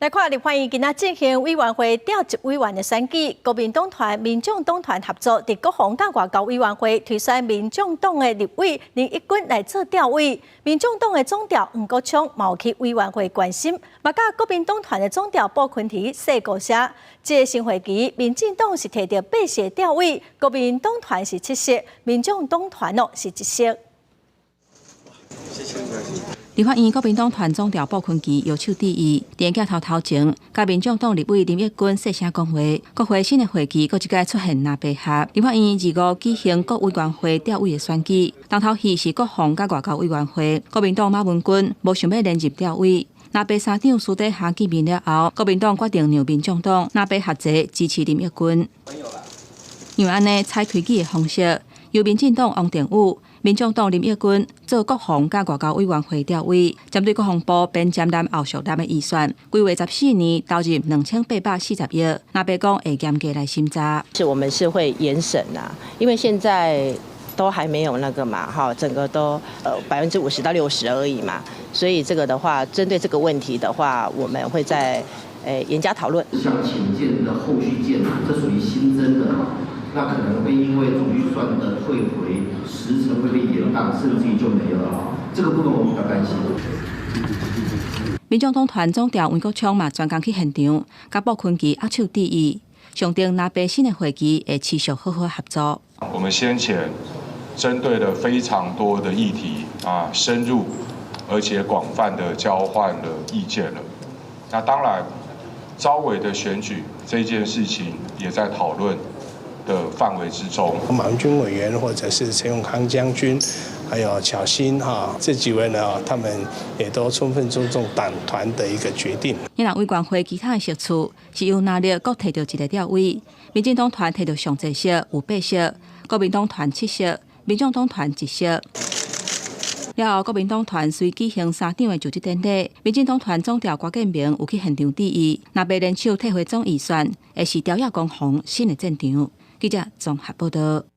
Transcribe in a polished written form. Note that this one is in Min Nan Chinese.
來看立法院今仔進行委員會調集委員的選舉，國民黨團、民眾黨團合作，佇國防佮外交委員會推選民眾黨的立委林益君來做召委。民眾黨的總召黃國昌嘛有去委員會關心，嘛佮國民黨團的總召傅崑萁說鼓聲。這个新會期，民進黨是提著八席召委，國民黨團是七席，民眾黨團哦是一席。立法院國民黨團總召傅崑萁搖手致意，佇鏡頭頭前，佮民眾黨立委林益君細聲講話。國會新的會期閣一擺出現藍白合。立法院二五舉行各委員會召委的選舉，重頭戲是國防佮外交委員會。國民黨馬文君無想欲連任召委，藍白三黨私底下見面了後，國民黨決定讓民眾黨藍白合齊支持林益君。因為按呢採推舉的方式，由民進黨王定宇、民眾黨林益君做國防佮外交委員會召委，針對國防部編減藍後續藍的預算，規劃14年投入2840億，藍白講會嚴格來審查。是我們是會嚴審啊，因為現在都還沒有那個嘛，哈，整個都50%到60%而已嘛，所以這個的話，針對這個問題的話，我們會再嚴加討論。像潛艦的後續艦，這屬於新增的嘛，那可能會因為總預算的退回，時程會被延宕，甚至於就沒有了。這個部分我比較擔心。民眾黨團總召黃國昌嘛，專工去現場，佮傅崑萁握手致意，上定藍白新的會期會持續好好合作。我們先前針對了非常多的議題啊，深入而且廣泛的交換了意見了。那當然，召委的選舉這件事情也在討論的範圍之中。馬文君委員或者是陳永康將軍，還有巧芯哈，這幾位呢，他們也都充分尊重黨團的一個決定。因為委員會其他的席次是由藍綠各提著一個召委，民進黨團提著上濟席有八席，國民黨團七席，民眾黨團一席。了後，國民黨團隨舉行三長的就職典禮，民進黨團總召郭建明有去現場致意，藍白聯手退回總預算，會是朝野攻防新的戰場。記者綜合報道。